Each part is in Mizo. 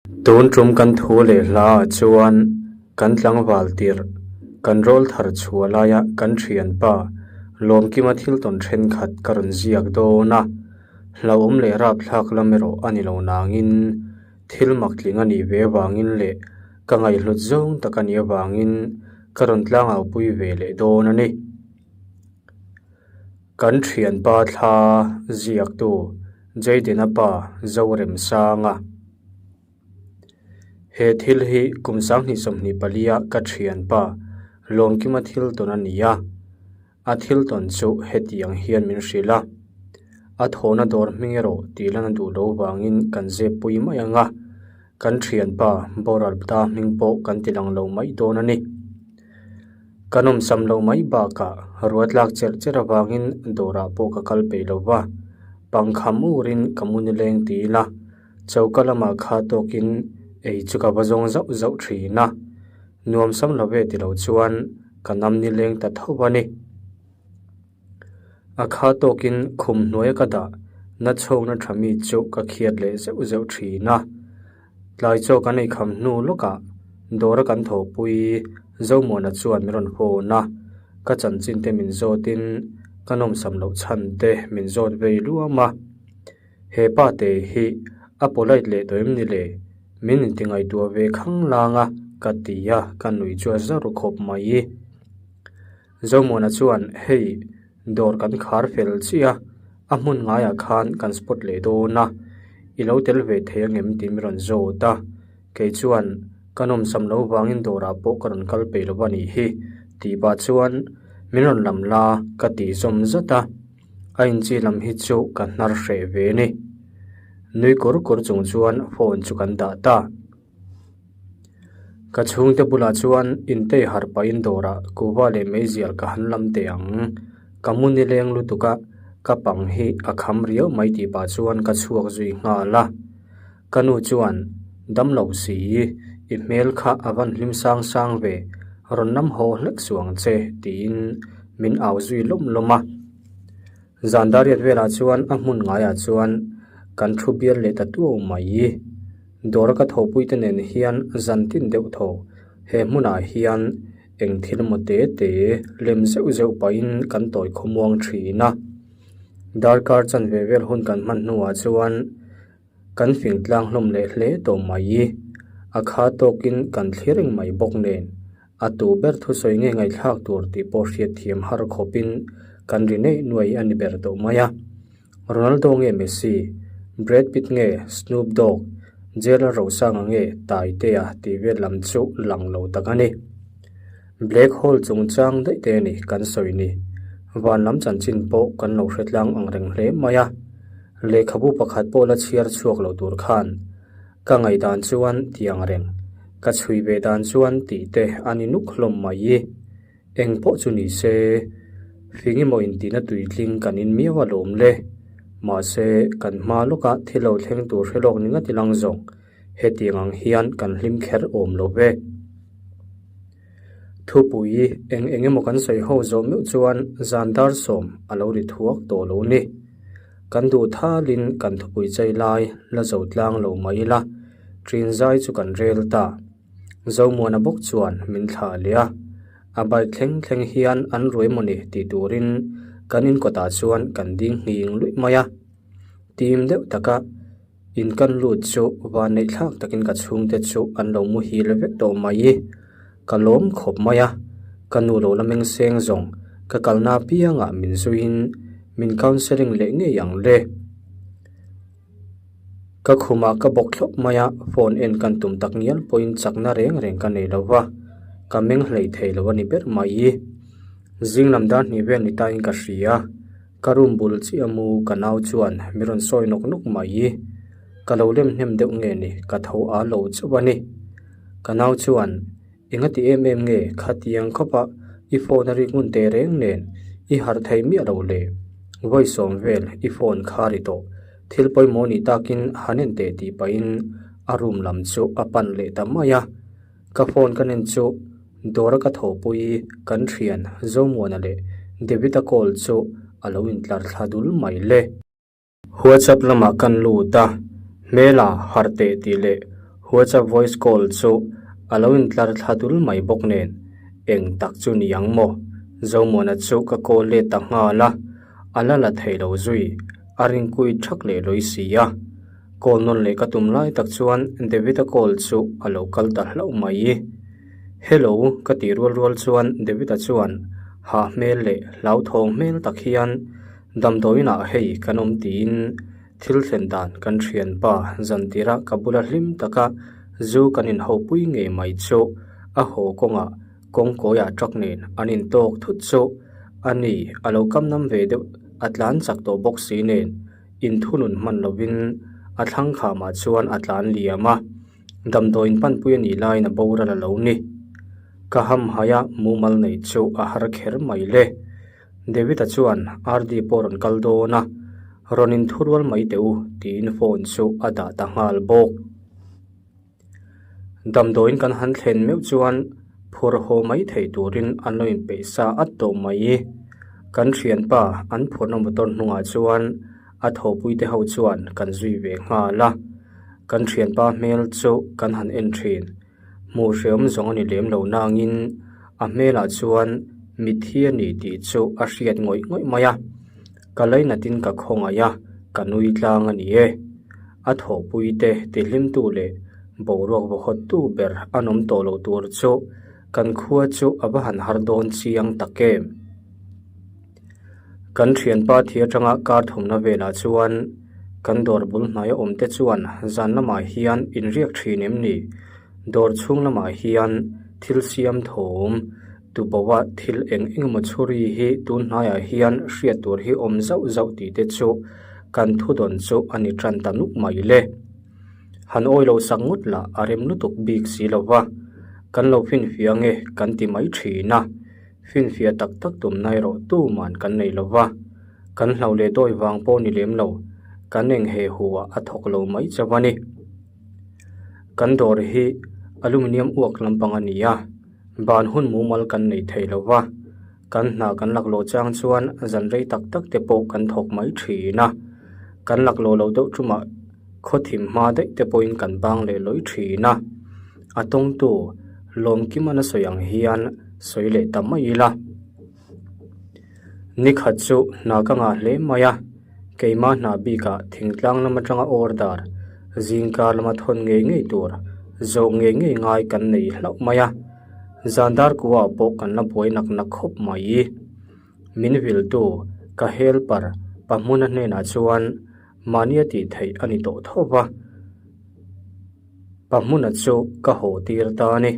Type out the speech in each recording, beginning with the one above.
Tun tum kan thu leh hla ah chuan kan tlangval tirh, kan rawl thar chhuah laia kan thianpa Lawmkima thil tawn thenkhat ka rawn ziak dawn a, hlauhawm leh rapthlak lam erawh a ni lo nangin thil mak tling a nih ve avangin leh ka ngaihhlut zawng tak a nih avangin ka rawn tlangau pui ve leh dawn a ni. Kan thianpa thla ziaktu Jayden-a pa Zoremsanga. He thil hi kum 2024-a ka thianpa Lawmkima thil tawn a ni a, a thil tawn chu hetiang hian min hrilh a, a thawhna dawr hming erawh tih lan a duh lo vangin kan zep pui mai ang a, kan thianpa boral ta hming pawh kan ti lang lo mai dawn a ni. Ka nawmsam loh mai bakah ruah tlak cherh cherh avangin dawrah pawh ka kal peih lo va, pangkham urin ka mu nileng ti ila choka lamah kha tawkin ei chu ka va zawng zauh zauh thin a, nuamsam lo ve ti lo chuan ka nam nileng ta tho a ni. A kha tawkin khum hnuaia ka dah na chhawkna tha mi chu ka khiat leh zeuh zeuh thin a. Tlai chaw kan ei kham hnu lawkah dawra kan thawhpui Zomuana chuan min rawn phone a, ka chanchin te min zawtin ka nawmsam loh chhan te min zawt vei luam a. He pa te hi a polite leh tawh em ni le? Min inti ngaihtuah ve khang lang a ka ti a, ka nuih chu a za ru khawp mai. Zomuana chuan hei dawr kan khar fel chiah a, a hmun ngaiah khan kan spot leh dawn a, i lo tel ve thei angem tih min rawn zawt a, kei chuan ka nawmsam lo vangin dawrah pawh ka rawn kal peih lo a nih hi tih pah chuan min rawn lam la ka tih zawm zat a, a inchi lam hi chu ka hnar hreh ve a ni. Nui kur kur chung chuan phone chu kan dah ta. Ka chhungte bulah chuan intei harh pahin dawrah kuhva leh meizial ka han lam teh ang. Ka mu nileng lutuk a, ka pang hi a kham riau mai tih pah chuan ka chhuak zui nghal a. Ka nu chuan, Dam lo si, i hmel kha a van hlim sang sang ve, rawn lam haw hlek suh ang che, tiin min au zui lawm lawm a. Zan dariat velah chuan a hmun ngaiah chuan kan thu bial leh ta tuau mai. Dawra ka thawhpuite nen hian zan tin deuh thaw he hmunah hian eng thil maw te te lem zeuh zeuh pahin kan tawi khawmuang thin a. Darkar chanve vel hun kan hman hnuah chuan Kan fing tlang hlawm leh hle tawh mai. A kha tawkin kan thlir reng mai bawk nen, a tu ber thusawi nge ngaihthlak tur tih pawh hriat thiam har khawpin kan ri neih nuai a ni ber tawh mai a. Ronaldo nge Messi, Brad Pitt nge Snoop Dogg, Gerald Rosanga nge Taitea tih vel lam chu lang lo tak a ni. Black hole chungchang daih te a ni kan sawi ni. Van lam chanchin pawh kan lo hre tlang ang reng hle mai a. Lehkhabu pakhat pawh la chhiar chhuak lo tur khan ka ngaihdan chuan ti ang reng, ka chhui ve dan chuan tih te a ni nuk hlawm mai i. Eng pawh chu ni se, fing emaw intihna tuitling kan in miau alawm le. Mahse, kan hma lawkah thil lo thleng tur hre lawk ni ngat ilang zawng, hetiang ang hian kan hlim kher awm lo ve. Thupui eng eng emaw kan sawi ho zawh meuh chuan zan dar sawm a lo ri thuak tawh lo ni. Kan duh thalin kan thupui chei lai la zo tlang lo mai ila, ṭin zai chu kan rel ta. Zomuana bawk chuan min thlah leh a, a bike thleng thleng hian an ruai mawni tih turin kan inkawtah chuan kan ding nghing luih mai a. Tim deuh taka. In kan lut chu van neih thlak takin ka chhungte chu an lo muhil vek tawh mai. Ka lawm khawp mai a, ka nu lo la meng seng zawng ka kalna apiangah min zuiin min counselling leh ngei ang le. Ka khumah ka bawk thlawp mai a, phone en kan tum tak ngial pawhin chakna reng reng ka nei lo va, ka meng hlei thei lo a ni ber mai. Zing lam dar hnih vel ni tain ka hria. Ka room bul chiah mu ka nau chuan mi rawn sawi nawk nawk mai. Ka lo lem hnem deuh nge ni ka tho a lo chauh a ni. Ka nau chuan enga ti em em nge khatiang khawpa i phone a rik ngun teh reng nen i harh thei miah lo le. Vawi sawm vel i phone kha ri tawh thil pawimawh ni takin han en teh tih pahin a room lam chu a pan leh ta mai a. Ka phone ka nen chu dawra ka thawhpui kan thian Zomuana leh David-a call chu a lo intlar thla dul mai le. WhatsApp lamah kan lut a, hmela harh teh tih leh WhatsApp voice call chu a lo intlar thla dul mai bawk nen eng tak chu ni ang maw? Zomuana chu ka call let ta nghal a, a la la thei lo zui, a ringkui thak leh lawi si a. Call nawn leh ka tum lai tak chuan David-a call chu a lo kal ta hlauh mai. Hello ka tih rual rual chuan David-a chuan hah hmel leh hlauthawng hmel tak hian damdawiin ah hei kan awm tiin thil thlen dan kan thianpa zantira ka bula hlim taka zu kan inhopui ngei mai chu a haw kawngah kawngkawiah truck nen an intawk thut chu a ni a lo kam nam ve deuh a tlan chak tawh bawk si nen inthunun hman lovin a thlang khamah chuan a tlan liam a. Damdawiin panpui a nih laiin a boral a lo ni. Ka hamhaih a mumal neih chu a har kher mai le. David-a chuan RD pawh rawn kal dawn a, rawn inthurual mai teh u tiin phone chu a dah ta nghal bawk. Damdawiin kan han thlen meuh chuan phur haw mai thei turin an lo inpeih sa at tawh mai. Kan thianpa an phurna motor hnungah chuan A thawhpuite ho chuan kan zui ve nghal a, kan thianpa hmel chu kan han en thin. Hmuh hreawm zawng a ni lem lo nangin a hmelah chuan mitthi a ni tih chu a hriat ngawih ngawih mai a. Ka lainatin ka khawngaih a, ka nui tlang a ni e. A thawhpuite tihlimtu leh boruak vawhawttu ber an awm tawh lo tur chu kan khua chu a va han har dawn chiang tak em. Kan thianpa thi atanga kar thumna velah chuan kan dawr bul hnaia awm te chuan zan lamah hian inriak thin em ni? Dawr chhung lamah hian thil siam thawm tuboa thil eng eng emaw chhuri hi tun hnaiah hian hriat tur hi awm zauh zauh tih te chu kan thudawn chu a ni tan ta nuk mai le. Han awi lo sak ngawt lah a rem lutuk bik si lo va, kan lo finfiah nge kan ti mai thin a. Finfiah tak tak tumna erawh tuman kan nei lo va, kan hlau leh dawi vang pawh ni lem lo, kan eng he hu ah a thawk lo mai chauh a ni. Kan dawr hi aluminium uak lampang a ni a, ban hun mumal kan nei thei lo va, kan hna kan laklawh chang chuan zan rei tak tak te pawh kan thawk mai thin a, kan laklawh loh deuh tumah khawthim hma daih te pawhin kan bang leh lawih thin a, a tawngtu Lawmkimana sawi ang hian sawi leh ta mai ila. Nikhat chu hna ka ngah hle mai a, keimah hna bikah thingtlang lam atanga order zingkar lama thawn ngei ngei tur zawh ngei ngei ngai kan nei hlauh mai a, zan dar kuaah pawh kan la buai nak nak khawp mai. Min viltu ka helper pahmuna hnenah chuan mahnia tih theih a ni tawh tho va. Pa hmuna chu ka haw tir ta a ni.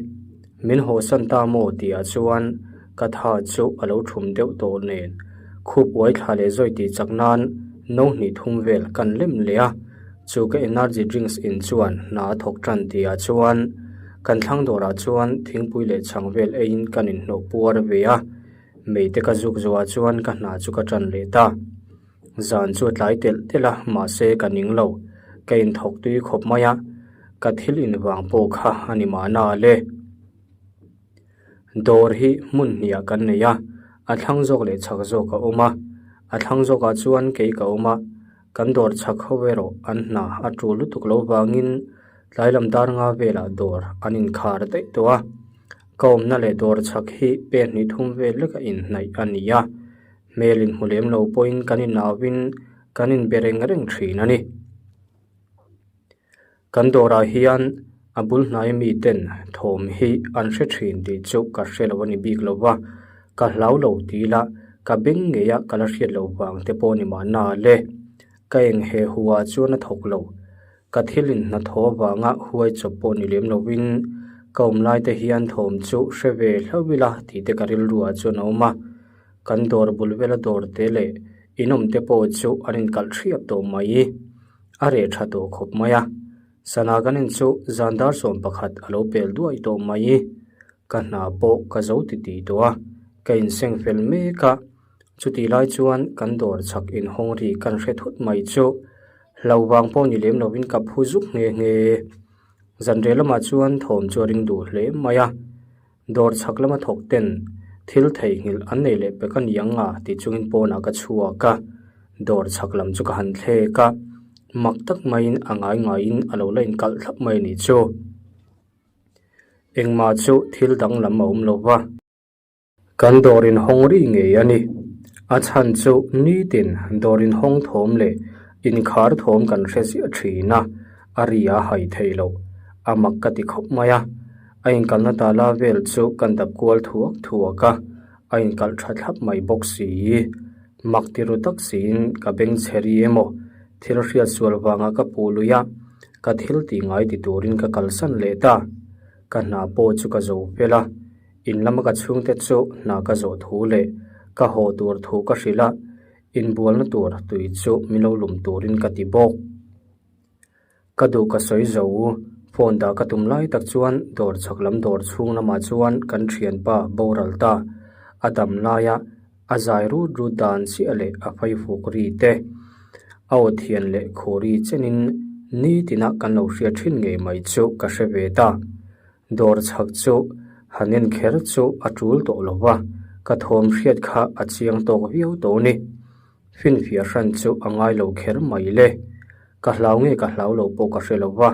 Min hawsan ta maw tihah chuan ka tha chu a lo thum deuh tawh nen khup uai thla leh zawi tih chak nan no hnih thum vel kan lem leh a. Chu ka energy drinks in chuan hna a thawk tan tihah chuan kan thlang dawrah chuan thingpui leh chhang vel eiin kan inhnawh puar ve a. Meite ka zuk zawhah chuan ka hna chu ka tan leh ta. Zan chu a tlai telh telh a, mahse ka ning lo. Ka inthawk tui khawp mai a, ka thil invang pawh kha a ni mahna le. Dawr hi hmun hniah kan nei a, a thlang zawk leh chhak zawk a awm a. A thlang zawkah chuan kei ka awm a, kan dawr chhak ho erawh an hna a tul lutuk lo vangin tlai lam dar nga velah dawr an inkhar daih tawh a. Ka awmna leh dawr chhak hi pen hnih thum vel leka inhnaih a ni a. Hmel inhmu lem lo pawhin kan inauin kan inbe reng reng thin a ni. Kan dawrah hian a bul hnaia miten thawm hi an hre thin tih chu ka hre lo a ni bik lo va, ka hlau lo tih ila ka beng ngeia ka la hriat lo vang te pawh ni mahna le. Ka eng he huah chuan a thawk lo. Ka thil inhnathawh avanga huai chawp pawh ni lem lovin ka awm lai te hian thawm chu hre ve hlauh ila tih te ka rilruah chuan a awm a. Kan dawr bul vela dawr te leh inawm te pawh chu an inkalh hriap tawh mai. A reh tha tawh khawp mai a. Sana kan en chu zan dar 11 a lo pel duai tawh mai. Ka hna pawh ka zo ti tih tawh a, ka inseng fel mek a. Chutih lai chuan kan dawr chhak inhawng ri kan hre thut mai chu hlo vang pawh ni lem lovin ka phu zuk nghe nghe. Zanriah lamah chuan thawm chu a ring duh hle mai a. Dawr chhak lama thawk ten thil theihnghilh an nei leh pek a ni ang a tih chungin pawnah ka chhuak a, dawr chhak lam chu ka han thlek a. Mak tak maiin a ngai ngaiin a lo la inkalh thlap mai a nih chu. Engmah chu thil danglam a awm lo va. Kan dawr inhawng ri ngei a ni. A chhan chu nitin dawr inhawng thawm leh inkhar thawm kan hre ziah thin a, a ri a hai thei lo. A mak ka ti khawp mai a. A inkalna tala vel chu kan dap kual thuak thuak a, a inkalh tha thlap mai bawk si. Mak ti ru tak siin ka beng chhe ri emaw thil hriat sual vanga ka puh lui a, ka thil tih ngai ti turin ka kalsan leh ta. Ka hna pawh chu ka zo fel a, in lama ka chhungte chu hna ka zawh thu leh ka haw tur thu ka hrilh a, inbualna tur tui chu min lo lum turin ka ti bawk. Ka duh ka sawi zo u, phone dah ka tum lai tak chuan dawr chhak lam dawr chhung lamah chuan kan thianpa boral ta. A dam laia a zai rut rut dan chiah leh a faifuk ri te, a aw thian leh khuri chenin nitina kan lo hriat thin ngei mai chu ka hre ve ta. Dawr chhak chu han en kher chu a tul tawh lo va, ka thawm hriat kha a chiang tawk viau tawh a ni. Finfiah hran chu a ngai lo kher mai le. Ka hlau nge ka hlau lo pawh ka hre lo va,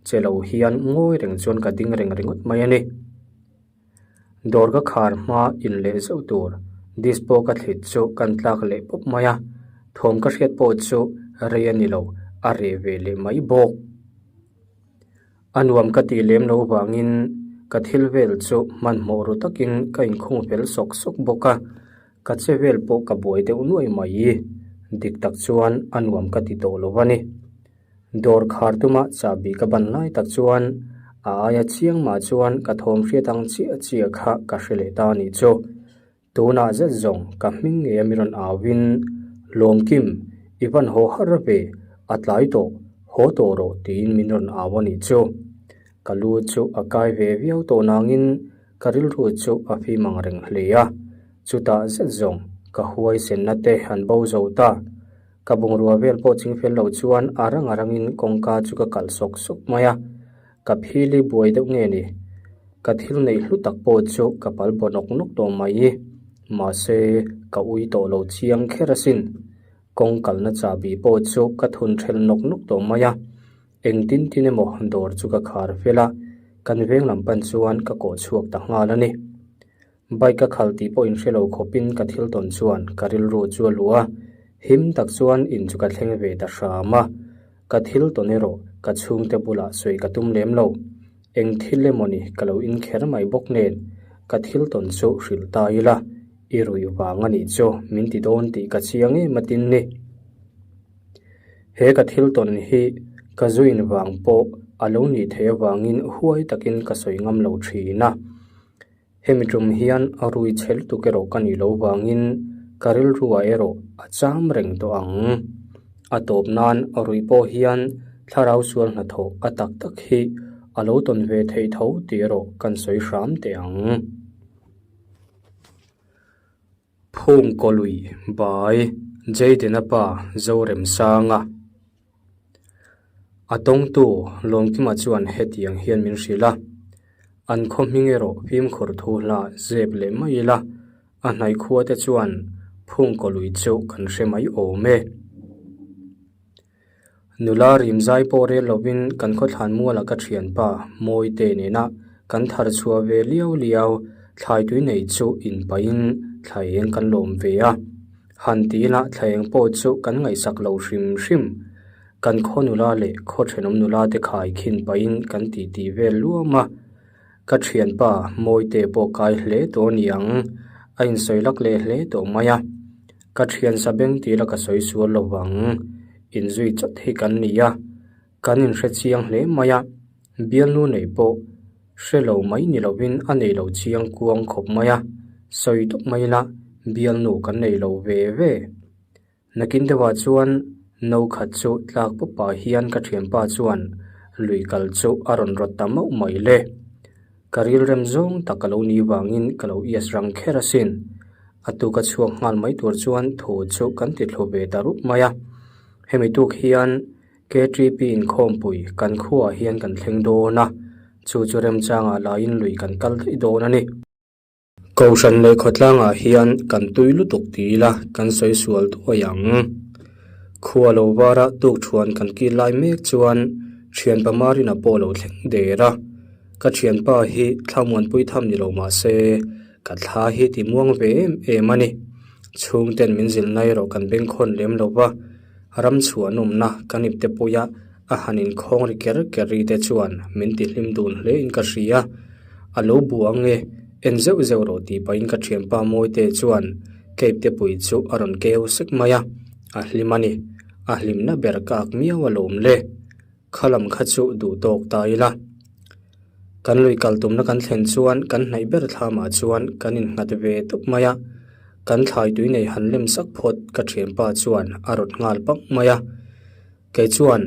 che lo hian ngawi reng chuan ka ding reng ringawt mai a ni. Dawr ka khar hma in leh zeuh tur dispo ka thlit chu kan tlak leh pawp mai a, thawm ka hriat pawh chu rei a ni lo, a reh ve leh mai bawk. A nuam ka tih lem lo vangin ka thil vel chu hmanhmawh ru takin ka inkhung fel sawk sawk bawk a, ka che vel pawh ka buai deuh nuai mai. Dik tak chuan a nuam ka ti tawh lo a ni. Dawr khar tuma chahbi ka ban lai tak chuan a aia chiang mah chuan ka thawm hriat ang chiah chiah kha ka hre leh ta a nih chu. Tunah zet zawng ka hming ngei a mi rawn auin, Lawmkim, i van haw har ve, a tlai tawh, haw tawh rawh tiin min rawn au a nih chu. Ka lu chu a kai ve viau tawh nangin ka rilru chu a fim ang reng hle a, chutah zet zawng ka huaisenna te an bo zo ta. Ka bungrua vel pawh ching fel lo chuan a rang a rangin kawngka chu ka kalh sawk sawk mai a, Ka phili buai deuh nge ni? Ka thil neih hlu tak pawh chu ka pal baw nawk nawk tawh mai. Mahse, ka ui tawh lo chiang kher asin. Kawng kalna chahbi pawh chu ka thun ṭhel nawk nawk tawh mai a. Engtin tin emaw dawr chu ka khar fel a, kan veng lam pan chuan ka kawh chhuak ta nghal a ni. Bike ka khalh tih pawh inhre lo khawpin ka thil tawn chuan ka rilru chu a luh a, him tak chuan in chu ka thleng ve ta hram a. Ka thil tawn erawh ka chhungte bulah sawi ka tum lem lo. Eng thil emawni ka lo inkher mai bawk nen ka thil tawn chu hrilh ta ila, i ruih vang a nih chu min ti dawn tih ka chiang em atin ni. He ka thil tawn hi ka zuin vang pawh a lo nih theih avangin huai takin ka sawi ngam lo thin a. Hemi tum hian a rui chhe lutuk erawh ka nih loh vangin ka rilruah erawh a cham reng tawh ang. A tawp nan a ruih pawh hian thlarau sual hnathawh a tak tak hi a lo tawn ve theih tho tih erawh kan sawi hram teh ang. Phung Kawlui Bai Jayden-a pa Zoremsanga A tawngtu Lawmkima chuan hetiang hian min hrilh a, An khaw hming erawh fimkhur thu hla zep leh mai ila, a hnaih khua te chuan Phung Kawlui chu kan hre mai awm e. Nula rimzai pawh rel lovin kan khawthlan mualah ka thianpa Mawite nena kan thar chhuah ve liau liau thlai tui nei chu inpahin thlai eng kan lawm ve a. Han ti ila thlai eng pawh chu kan ngaihsak lo hrim hrim. Kan khaw nula leh khaw thenawm nula te khai khin pahin kan titi vel luam a. Ka thianpa Mawite pawh kai hle tawh a ni ang, a insawi lak leh hle tawh mai a. Ka thian sabeng tih la ka sawi sual lo vang, inzui chawt hi kan ni a, kan inhre chiang hle mai a, bialnu nei pawh hre lo mai ni lovin a nei lo chiang kuang khawp mai a, sawi tawp mai ila bialnu kan nei lo ve ve. Nakin deuhah chuan no khat chu tlak pawp pah hian ka thianpa chuan lui kal chu a rawn rawt ta mauh mai le. Ka rilrem zawng tak ka lo ni vangin ka lo ias rang kher asin. A tuka chhuak nghal mai tur chuan thu chu kan ti thlu ve ta rup mai a. Hemi tuk hian KTP inkhawmpui kan khuaah hian kan thleng dawn a, chu chu remchangah laiin lui kan kal daih dawn a ni. Kohhran leh khawtlangah hian kan tui lutuk ti ila kan sawi sual thuai ang. Khua lo vara tuk thuan kan kil lai mek chuan thianpa Marina pawh lo thleng der a. Ka thianpa hi thlamuanpui tham ni lo mah se ka thla hi ti muang ve em em a ni. Chhungten min zilh na erawh kan bengkhawn lem lo va, ram chhuanawmna kan ipte puia a han inkhawng ri ker ker ri te chuan min ti hlim dun hle in ka hria. A lo bu ang e, en zeuh zeuh rawh tih pahin ka thianpa Mawite chuan cape te pui chu a rawn keu sek mai a, a hlim a ni. A hlimna ber ka ak miau alawm le. Kha lam kha chu duh tawk ta ila. Kan lui kal tumna kan thlen chuan kan hnaih ber thlamah chuan kan innghat ve tawp mai a, kan thlai tui nei han lem sak phawt ka thianpa chuan a rawt nghal pang mai a. Kei chuan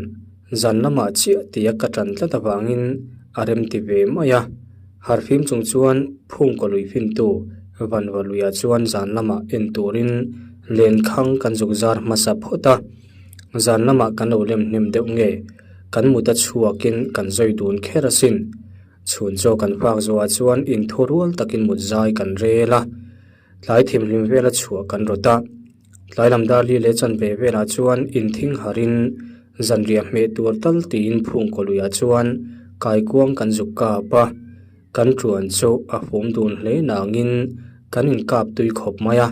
zan lamah chiah tia ka tan tlat avangin a rem ti ve mai a, harfim chung chuan phungkaw lui fintu Vanva luiah chuan zan lamah en turin lenkhang kan zuk zar hmasa phawt a. Zan lamah kan lo lem hnem deuh nge kan mut a chhuakin kan zawi dun kher asin. Chhun chaw kan fak zawhah chuan inthu rual takin mut zai kan rel a, tlai thimhlim vela chhuah kan rawt a. Tlai lam dar li leh chanve velah chuan inthing harin zanriah hmeh tur tal tiin phungkaw luiah chuan kaikuang kan zuk kap a, kan tuan chu a fum dun hle nangin kan inkap tui khawp mai a,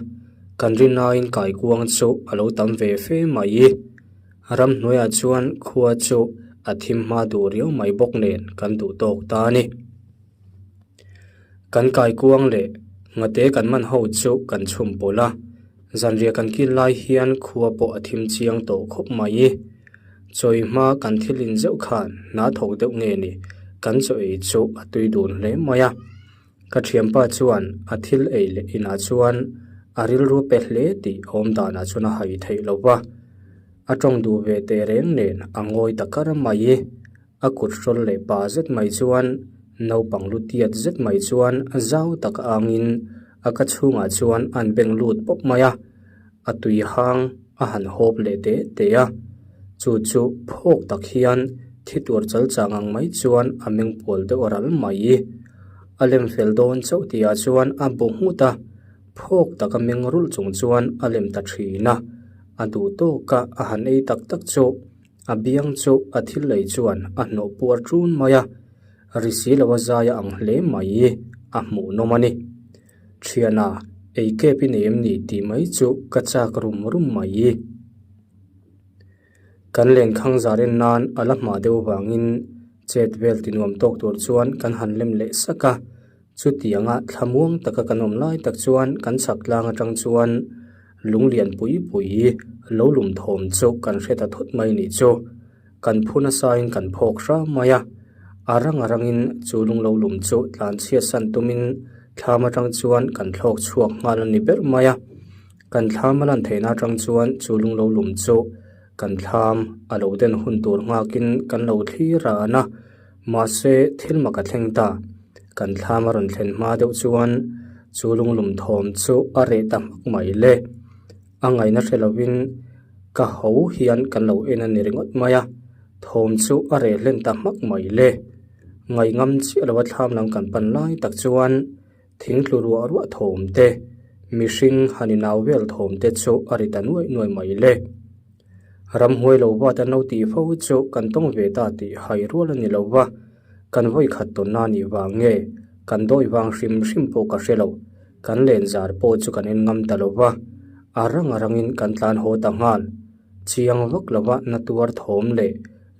kan rinaiin kaikuang chu a lo tam ve fe mai. Ramhnuaiah chuan khua chu a thim hma duh riau mai bawk nen kan duh tawk ta a ni. Kan kaikuang leh nghate kan man ho chu kan chhum pawlh a, zanriah kan kil lai hian khua pawh a thim chiang tawh khawp mai. Chawi hma kan thil in zeuh khan hna thawk deuh nge ni kan chaw ei chu a tui dun hle mai a. Ka thianpa chuan a thil ei leh inah chuan a rilru pe hle tih awm danah chuan a hai theih lo va, a tawng duh ve teh reng nen a ngawi ta kar mai. A kut hrawl leh pa zet mai chuan naupang lu tiat zet mai chuan zau tak angin a ka chhungah chuan an beng lut pawp mai a, a tui hang a han hawp leh teh teh a. Chu chu phawk tak hian thi tur chal chang ang mai chuan a meng pual deuh ral mai. A lem fel dawn chauh tihah chuan a bu nghut a, phawk tak a meng rulh chung chuan a lem ta thin a, a duh tawka a han ei tak tak chu. A biang chu a thil lei chuan a hnawh puar ṭun mai a, ri si lo a zai a ang hle mai i a hmuhnawm a ni. Thiana, ei kep i nei em ni tih mai chu ka chak rum rum mai i. Kan lenkhang zar en nan a la hma deuh avangin chet vel ti nuam tawk tur chuan kan han lem leh sak a, Chutianga thlamuang taka kan awm lai tak chuan kan chhak tlang atang chuan lunglian pui pui lo lum thawm chu kan hre ta thut mai nih chu. Kan phu nasain kan phawk hram mai a, a rang a rangin chu lung lo lum chu tlan chhiat san tumin thlam atang chuan kan thlawk chhuak nghal a ni ber mai a. Kan thlam a lan theihna atang chuan chu lung lo lum chu kan thlam a lo den hun tur nghakin kan lo thlir ran a. Mahse, thil mak a thleng ta. Kan thlam a rawn thlen hma deuh chuan chu lunglum thawm chu a reh ta hmak mai le. A ngaihna hre lovin ka ho hian kan lo en a ni ringawt mai a, thawm chu a reh hlen ta hmak mai le. Ngaihngam chiah lova thlam lam kan pan lai tak chuan thing tlu ruah ruah thawm te, mihring han inau vel thawm te chu a ri ta nuaih nuaih mai le. Ramhuai lo vat an lo tih fo chu kan tawng ve ta tih hai rual a ni lo va, kan vawi khat tawnna a nih vang nge, kan dawi vang hrim hrim pawh ka hre lo, kan len zar pawh chu kan en ngam ta lo va, a rang a rangin kan tlan haw ta nghal. Chiang vak lova na tuar thawm leh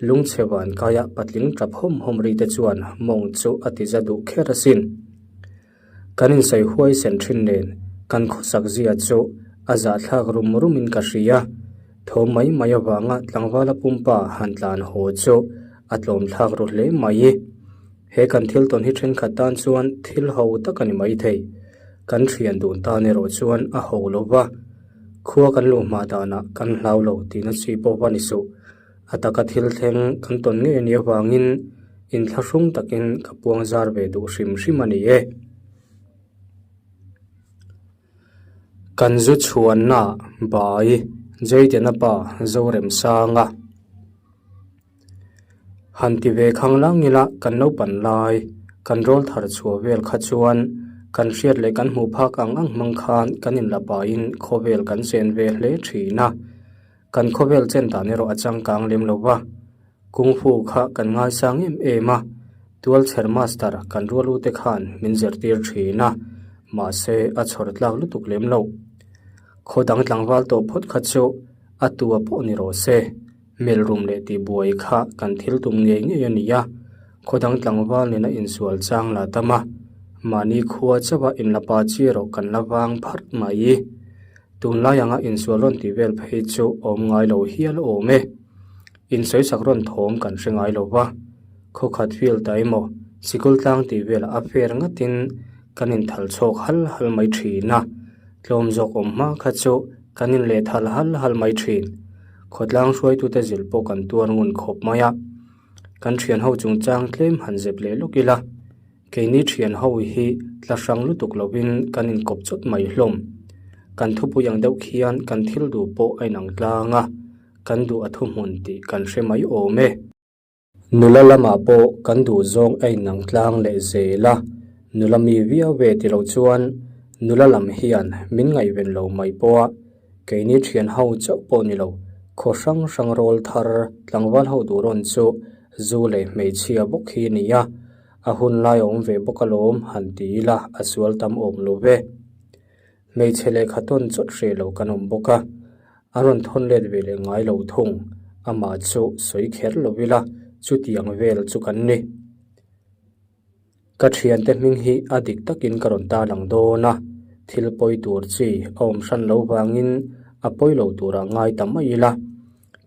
lungchhe van kaia patling tap hawm hawm ri te chuan mawng chu a ti za duh kher asin. Kan insawi huai sen thin nen kan khawsak zia chu a zahthlak rum rumin ka hria. Tho mai mai avanga tlangvala pumpa han tlan haw chu a tlawmthlak ru hle mai. He kan thil tawn hi thenkhat tan chuan thil ho tak a ni maithei. Kan thian dun tan erawh chuan a ho lo va, khua kan luh hma danah kan hlau lo tihna chi pawh va ni suh. A taka thil thleng kan tawn ngei a nih avangin inthlahrung takin ka puang zar ve duh hrim hrim a ni e. Kan zu chhuanna bai Jayden-a pa Zoremsanga han ti ve khang lang ila kan naupan lai kan rawl thar chhuah vel kha chuan kan hriat leh kan hmuh phak ang ang hmang khan kan inla pahin khawvel kan chen ve hle thin a. Kan khawvel chen dan erawh a changkang lem lo va, Kung Fu kha kan ngaisang em em a, tualchher master kan rual ute khan min zirtir thin a, mahse a chhawr tlak lutuk lem lo. Khaw dang tlangval tawh phawt kha chu a tua pawh ni rawh se, melrum leh tihbuai kha kan thil tum ngei ngei a ni a, khaw dang tlangval nena insual chang la tam a, mahni khua chauha inlapa chi erawh kan la vang pharh mai. Tunlai anga insual rawn tih vel phei chu awm ngai lo hial awm e. Insawisak rawn thawm kan hre ngai lo va, khawkhat field ah emaw sikul tlang tih velah a fair ngatin kan inthal chhawk hal hal mai thin a, tlawm zawk awm hma kha chu kan inlehthal hal hal mai thin. Khawtlang hruaitute zilh pawh kan tuar ngun khawp mai a, kan thian ho chungchang tlem han zep leh lawk ila. Keini thian ho hi tla hrang lutuk lovin kan inkawp chawt mai hlawm. Kan thupui ang deuh khian kan thil duh pawh a inang tlang a, kan duh a thuhmun tih kan hre mai awm e. Nula lamah pawh kan duh zawng a inang tlang leh zel a, nula mi viau ve ti lo chuan nula lam hian min ngaihven lo mai pawh a, keini thian ho chauh pawh ni lo, khaw hrang hrang rawl thar tlangval ho duh rawn chu zu leh hmeichhia bawk hi a ni a. A hun lai a awm ve bawk alawm han ti ila a sual tam awm lo ve. Hmeichhe lehkha tawn chawt hreh lo kan awm bawk a, a rawn thawn let ve leh ngai lo thung, amah chu sawi kher lo ila chutiang vel chu kan ni. Ka thiante hming hi a dik takin ka rawn tarlang dawn a, thil pawi tur chi a awm hran lo vangin a pawi lo turah ngai ta mai ila.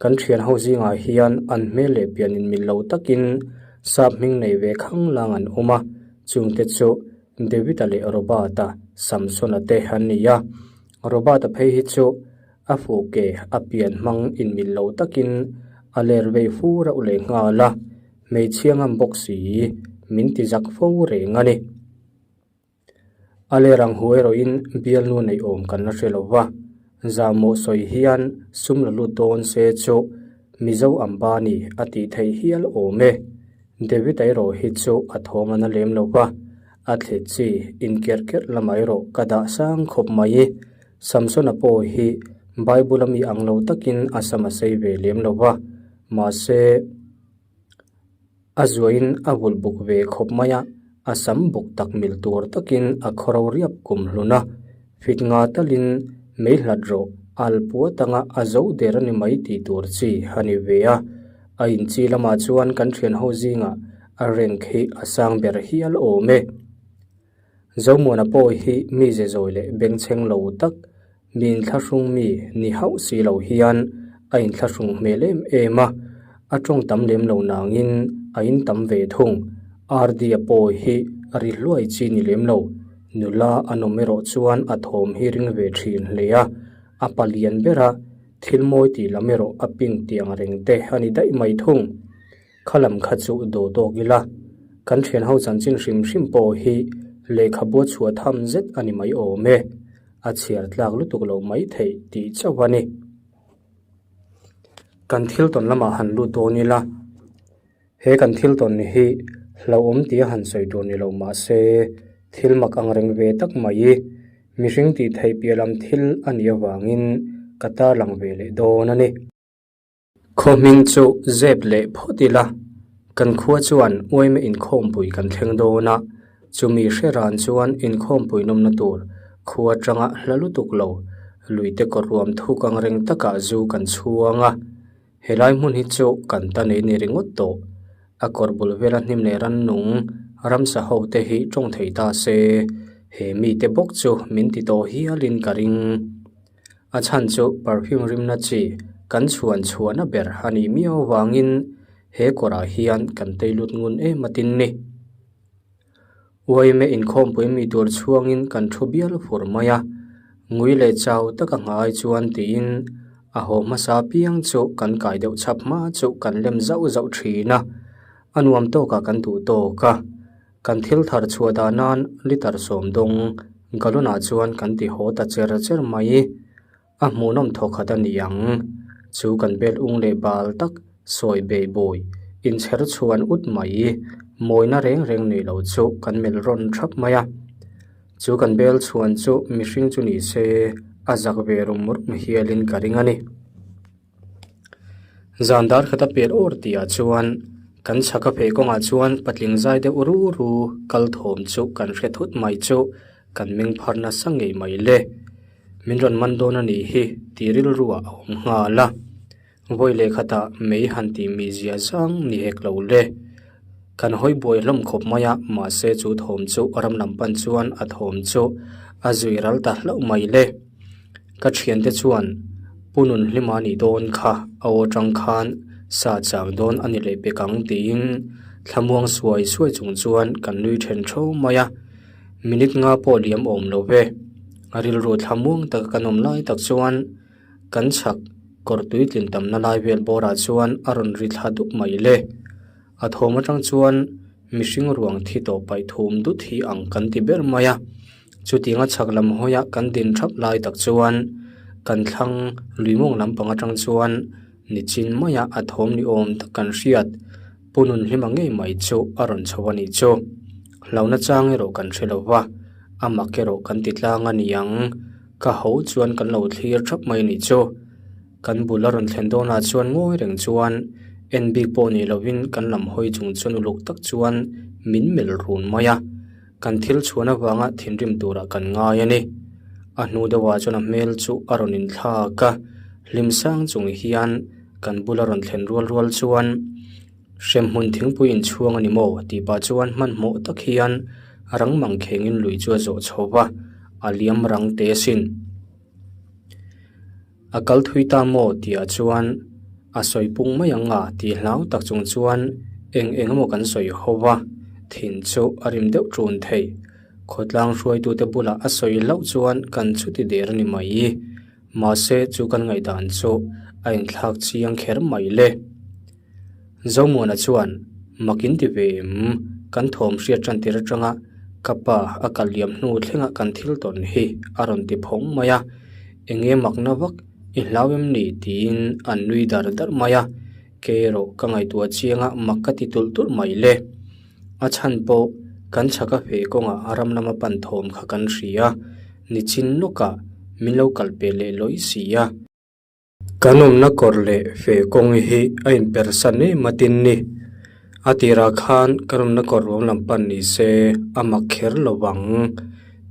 Kan thian ho zingah hian an hmel leh pian inmil lo takin sap hming nei ve khang lang an awm a, chungte chu David-a leh Robert-a, Samson-a te an ni a. Robert-a phei hi chu a fuh ke a pian hmang inmil lo takin a ler vei fu reuh leh nghal a, hmeichhia ngam bawk si min ti zak fo reng a ni. A ler ang hu erawhin bialnu neih awm kan la hre lo va, zahmawh sawi hian sum la lut dawn se chu Mizo Ambani a tih theih hial awm e. David-a erawh hi chu a thawm a na lem lo va, a thlet chi inkerh kerh lamah erawh ka dah sang khawp mai. Samson-a pawh hi Bible-a mi ang lo takin a sam a sei ve lem lo va, mahse, A zuain a vulh buk ve khawp mai a, a sam buk tak mil tur takin a khawro riap kum hlun a, fit nga talin mei hlat rawh al puat anga a zo der a ni mai tih tur chi a ni ve a. A inchi lamah chuan kan thian ho zingah a rank hi a sang ber hial awm e. Zomuana pawh hi mi ze zawi leh bengchheng lo tak Mi inthlahrung mi ni hauh si lo hian a inthlahrung hmel em em a, a tawng tam lem lo nangin a in tam ve thung. Ardia pawh hi a ri hluai chi ni lem lo, nula a nawm erawh chuan a thawm hi ring ve thin hle a, a palian ber a, thil mawi tih lam erawh a ping tiang reng te a ni daih mai thung. Kha lam kha chu daw tawk ila, kan thian ho chanchin hrim hrim pawh hi lehkhabua chhuah tham zet a ni mai awm e, a chhiar tlak lutuk lo mai theih tih chauh a ni. Kan thil tawn lamah han lut dawn ila, he kan thil tawn hi hlauhawm tia han sawi tur ni lo mah se, thil mak ang reng ve tak mai, mihring tih theih piah lam thil a nih avangin ka tarlang ve leh dawn a ni. Khaw hming chu zep leh phawt ila, kan khua chuan uaima inkhawmpui kan thleng dawn a, chumi hre ran chuan inkhawmpui nawmna tur khua atanga hla lutuk lo luite kawr ruam thuk ang reng takah zu kan chhuang a, helai hmun hi chu kan ta nei ni ringawt tawh. A kawr bul vela hnim leh rannung ramsa ho te hi tawng thei ta se, he mite bawk chu min ti tawh hialin ka ring. A chhan chu perfume rimna chi kan chhuan chhuahna ber a nih miau avangin he kawrah hian kan tei lut ngun em atin ni. Uaime inkhawmpui mi tur chhuangin kan thu bial fur mai a, ngui leh chau taka nghai chuan tiin a haw hmasa piang chu kan kai deuh chhap hma chu kan lem zauh zauh thin a, a nuam tawkah kan duh tawk a. Kan thil thar chhuah dah nan liter sawm dawng gallon ah chuan kan ti haw ta cher cher mai. A hmuhnawm thawkhat a ni ang. Chu kan bel ung leh bal tak sawi bei bawi inchher chhuan ut mai. Mawina reng reng nei lo chu kan melh rawn thap mai a. Chu kan bel chhuan chu mihring chu ni se a zak ve rum rum hialin ka ring a ni. Zan dar khat a pel awr tihah chuan kan chhak a phei kawngah chuan patling zai deuh ru ru kal thawm chu kan hre thut mai chu kan meng phar nasa ngei mai le. Min rawn man dawn a nih hi tih rilru ah a awm nghal a. Vawi leh khatah mei han tih mi zia zang ni hek lo le. Kan hawi buai hlawm khawp mai a, mahse chu thawm chu ram lam pan chuan a thawm chu a zui ral ta hlauh mai le. Ka thiante chuan Pu Nunhlima nih dawn kha a aw tang khan sa chang dawn a ni leh pek ang tiin thlamuang suai suai chung chuan kan nui then tho mai a, minute nga pawh liam awm lo ve. A rilru thlamuang taka kan awm lai tak chuan kan chhak kawr tui tlin tamna lai vel bawrah chuan a rawn ri thla dup mai le. A thawm atang chuan mihring ruang thi tawh paih thum dut hi ang kan ti ber mai a. Chutianga chhak lam hawia kan din thap lai tak chuan kan thlang lui mawng lampang atang chuan nichin maia a thawm ni awm tak kan hriat Pu Nunhlima ngei mai chu a rawn chho a nih chu. Hlauhna chang erawh kan hre lo va, a mak erawh kan ti tlang a ni ang. Ka ho chuan kan lo thlir thap mai a nih chu. Kan bul a rawn thlen dawnah chuan ngawi reng chuan en bik pawh ni lovin kan lam hawi chung chuan uluk tak chuan min melh run mai a. Kan thil chhuan avanga thinrim turah kan ngai a ni. A hnu deuhah chuan a hmel chu a rawn inthlak a, hlim sang chung hian kan bula rawn thlen rual rual chuan hremhmun thingpui inchhuang a ni maw tih pah chuan hmanhmawh tak hian rang mang khengin lui chu a zawh chho va, a liam rang teh asin. A kal thui ta maw tihah chuan a sawi pung mai ang a tih hlau tak chung chuan eng eng emaw kan sawi ho va, thin chu a rim deuh ṭun thei. Khawtlang hruaitute bulah a sawi hlauh chuan kan chuti der a ni mai. Mahse chu kan ngaihdan chu a inthlak chiang kher mai le. Zomuana chuan, Mak in ti ve em? Kan thawm hriat tan tir atanga ka pa a kal liam hnu thlenga kan thil tawn hi a rawn ti phawng mai a, enge makna vak i hlau em ni? tiin an nui dar dar mai a, kei erawh ka ngaihtuah chianga mak ka ti tulh tulh mai le. A chhan pawh kan chhaka feh kawngah ram lama pan thawm kha kan hria, nichin lawkah min lo kal pe leh lawih si a. Kan awmna kawr leh feh kawng hi a inpersan em a tin ni. A tirah khan kan awmna kawr ruam lam pan ni se a mak kher lo vang.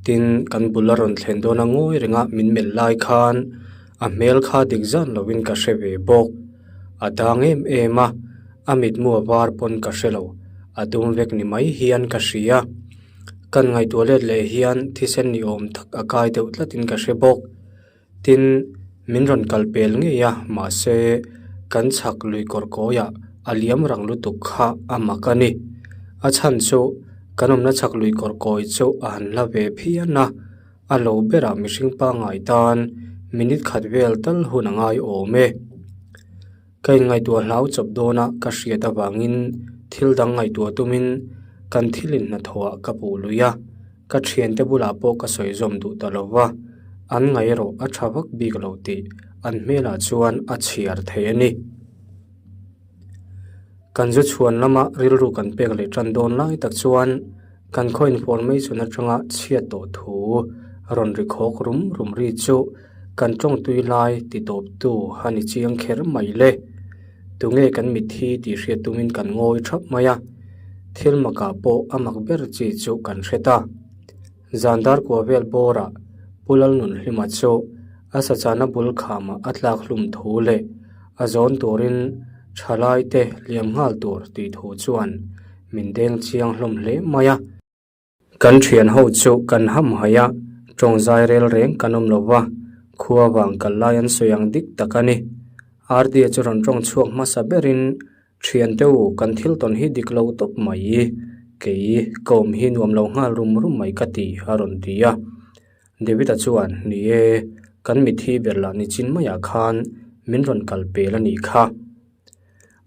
Tin, kan bul a rawn thlen dawn a ngawi renga min melh lai khan a hmel kha dik zan lovin ka hre ve bawk. A dang em em a, a mitmu a var pawn ka hre lo, a dum vek ni mai hian ka hria. Kan ngaihtuah let leh hian thisen ni awm tak a kai deuh tlatin ka hre bawk. Tin, min rawn kal pel ngei a, mahse, kan chhak lui kawr kawiah a liam rang lutuk kha a mak a ni. A chhan chu kan awmna chhak lui kawr kawi chu a han hla ve phian a, a lo berah mihring pangngai tan minute khat vel tal hun a ngai awm e. Ka inngaihtuah hlau chawp dawna ka hriat avangin thil dang ngaihtuah tumin kan thil inhnathawhah ka puh lui a, ka thiante bulah pawh ka sawi zawm duh ta lo va, an ngaih erawh a tha vak bik lo tih an hmelah chuan a chhiar thei a ni. Kan zu chhuan lama rilru kan pek leh tan dawn lai tak chuan kan khaw information atanga chhiat tawh thu rawn ri khawk rum rum ri chu kan tawngtui lai ti tawptu a ni chiang kher mai le. Tunge kan mitthi tih hriat tumin kan ngawi thap mai a, thil makah pawh a mak ber chi chu kan hre ta. Zan dar kua vel bawrah Pu Lalnunhlima chu a sachana bul khamah a tlak hlum thu leh a zawn turin thalai te liam nghal tur tih thu chuan min deng chiang hlawm hle mai a. Kan thian ho chu kan ham haih a, tawng zai rel reng kan awm lo va, khua vang kal lai an sawi ang dik tak a ni. Ardia chu rawn tawng chhuak hmasa berin Thiante u, kan thil tawn hi dik lo tawp mai, kei ka awm hi nuam lo nghal rum rum mai ka ti a rawn ti a. David-a chuan, Ni e, kan mithi ber lah nichin maiah khan min rawn kal pel a nih kha.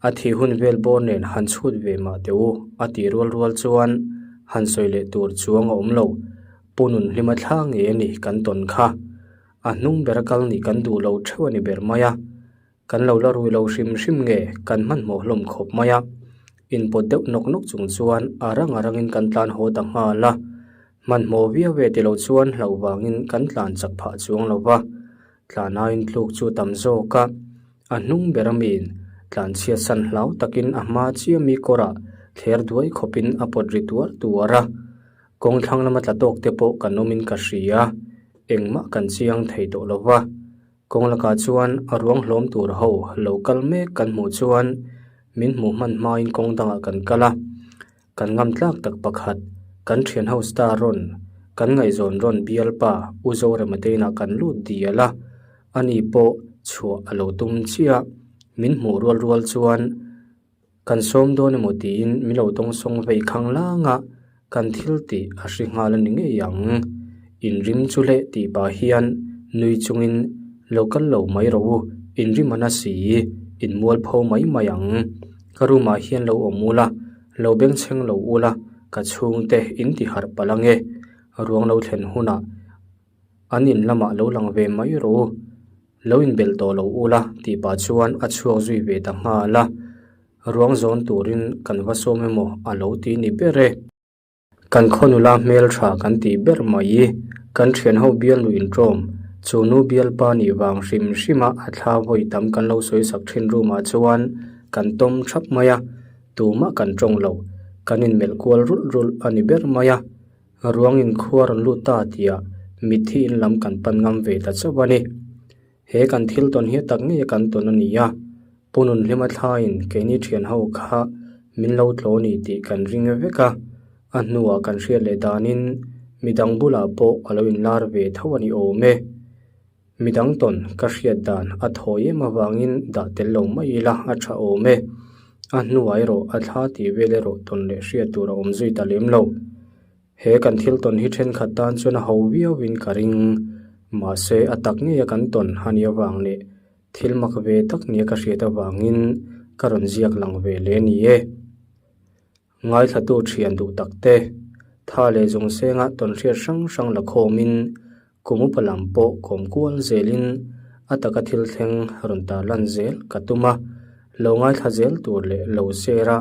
A thih hun vel bawr nen han chhut ve mah teh u, a tih rual rual chuan han sawi leh tur chuang a awm lo. Pu Nunhlima thla ngei a ni kan tawn kha. A hnung bera kal nih kan duh lo theuh a ni ber mai a. Kan lo la rui lo hrim hrim nge kan hmanhmawh hlawm khawp mai a. Inpawt deuh nawk nawk chung chuan a rang a rangin kan tlan haw ta nghal a. Hmanhmawh viau ve ti lo chuan hlauh vangin kan tlan chak phah chuang lo va. Tlanain tluk chu tam zawk a, a hnung ber a min. Tlanchhiat san hlau takin a hma chiah mi kawrah thler duai khawpin a pawt ri tuar tuar a. Kawng thlang lama tla tawk te pawh kan awmin ka hria, engmah kan chiang thei tawh lo va. Kawng lakah chuan a ruang hlawm tur ho lo kal mek kan hmuh chuan min hmuh hman hmain kawng dangah kan kal a. Kan ngam tlak tak pakhat, kan thian ho star rawn, kan ngaihzawn rawn bialpa U Zorema te inah kan lut dial a, ani pawh chhuah a lo tum chiah. Min hmuh rual rual chuan kan sawm dawn emaw tiin min lo dawngsawng vei khang lang a, kan thil tih a hri nghal a ni ngei ang. Inrim chu leh tih pah hian nui chungin lo kal lo mai rawh u, inrim a na si, inmualpho mai mai ang. Ka room ah hian lo awm ula, lo bengchheng lo ula, ka chhungte in ti harh palh ange. Ruang lo thlen hunah an in lamah lo lang ve mai rawh u, lo inbelh tawh lo ula tih pah chuan a chhuak zui ve ta nghal a. Ruang zawn turin kan va sawm emaw a lo ti ni ber e. Kan khaw nula hmel tha kan tih ber mai. Kan thian ho bialnu intawm, chu nu bialpa nih vang hrim hrim a a thla vawi tam kan lo sawi sak thin room ah chuan kan tawm thap mai a, tumah kan tawng lo, kan inmelh kual rulh rulh a ni ber mai a. Ruang in khua rawn lut ta tih ah mitthi in lam kan pan ngam ve ta chauh a ni. He kan thil tawn hi tak ngei a kan tawn a ni a, Pu Nunhlima thlaiin keini thian ho kha min lo tlaw ni tih kan ring vek a, a hnuah kan hriat leh danin midang bulah pawh a lo inlar ve tho a ni awm e. Midang tawn ka hriat dan a thawi em avangin dah tel lo mai ila a tha awm e. A hnuah erawh a thla tih vel erawh tawn leh hriat tur a awm zui ta lem lo. He kan thil tawn hi thenkhat tan chuan a ho viauin ka ring. Mahse, a tak ngeia kan tawn a nih avang leh thil mak ve tak nia ka hriat avangin ka rawn ziak lang ve leh a ni e. Ngaithlatu thian duh tak te, tha leh zawng senga tawn hriat hrang hrang la khawmin kum upa lam pawh kawm kual zelin a taka thil thleng rawn tarlan zel ka tum a, lo ngaithla zel tur leh lo share a,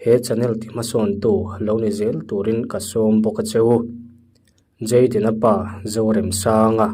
he channel ti hmasawntu lo ni zel turin ka sawm bawk a che u. Jayden-a pa Zoremsanga.